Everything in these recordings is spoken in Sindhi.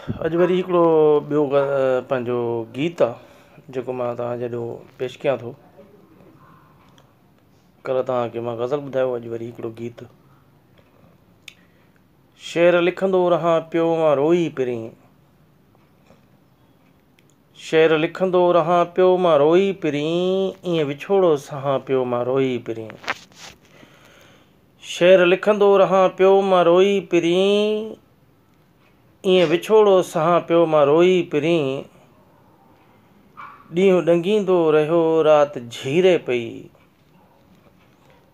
اڄ وري هڪڙو ٻيو پنهنجو گيت آ جيڪو مان توهان جي آڏو پيش ڪيان ٿو. ڪلهه توهان کي مان غزل ٻڌايو، اڄ وري هڪڙو گيت. شعر لکندو رهان پيو مان روئي پرين، شعر لکندو رهان پيو مان روئي پرين، ائين وڇوڙو سهان پيو مان روئي پرين. شعر لکندو رهان پيو مان روئي پرين، ائين وڇوڙو سهان پيو مان روئي پرين. ڏينهن ڏنگيندو رهيو رات جهيري پئي،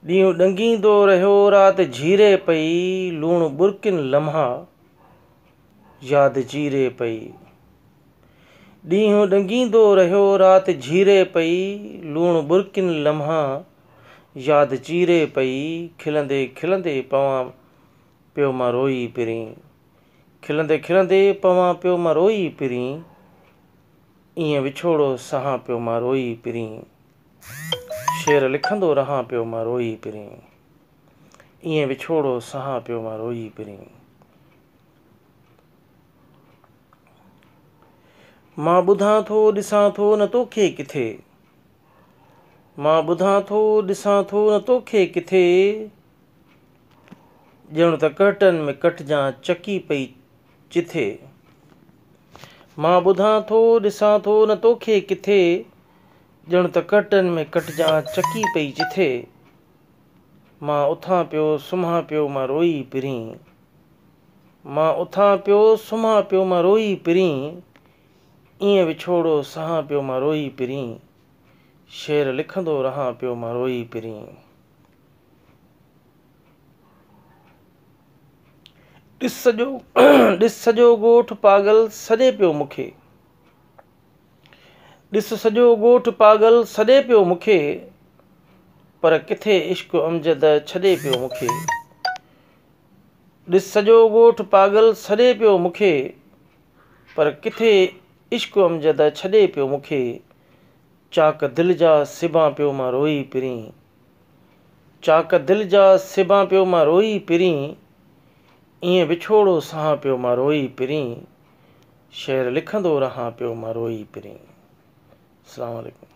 ڏينهن ڏنگيندو رهيو رات جهيري پئي، لوڻ ٻرڪن لمحا ياد چيري پئي. ڏينهن ڏنگيندو رهيو رات جهيري پئي، لوڻ ٻرڪن لمحا ياد چيري پئي. کلندي کلندي پوان پيو مان روئي پرين، کلندي کلندي پوان پيو مان روئي پرين، ائين وڇوڙو سهان پيو مان روئي پرين. شعر لکندو رهان پيو مان روئي پرين، ائين وڇوڙو سهان پيو مان روئي پرين. مان ٻڌان ٿو ڏسان ٿو نه توکي ڪٿي، مان ٻڌان ٿو ڏسان ٿو نه توکي ڪٿي، ڄڻ ته ڪرٽن ۾ ڪٽجان چڪي پئي چٿي. مان ٻڌان ٿو ڏسان ٿو نه توکي ڪٿي، ڄڻ ته ڪرٽن ۾ ڪٽجان چڪي پئي چٿي. مان اٿان پيو سمهان پيو مان روئي پرين، مان اٿان پيو سمهان پيو مان روئي پرين، ائين وڇوڙو سهان پيو مان روئي پرين. شعر لکندو رهان پيو مان روئي پرين. ڏس سڄو ڏس سڄو ڳوٺ پاڳل سڏي پيو مون کي، ڏس سڄو ڳوٺ پاڳل سڏي پيو مون کي، پر ڪٿي عشق امجد ڇڏي پيو مون کي. ڏس سڄو ڳوٺ پاڳل سڏي پيو مون کي، پر ڪٿي عشق امجد ڇڏي پيو مون کي. چاڪ دل جا سبان پيو مان روئي پرين، چاڪ دل جا سبان پيو مان روئي پرين، ائين وڇوڙو سهان پيو مان روئي پرين. شعر لکندو رهان پيو مان روئي پرين. السلام عليڪم.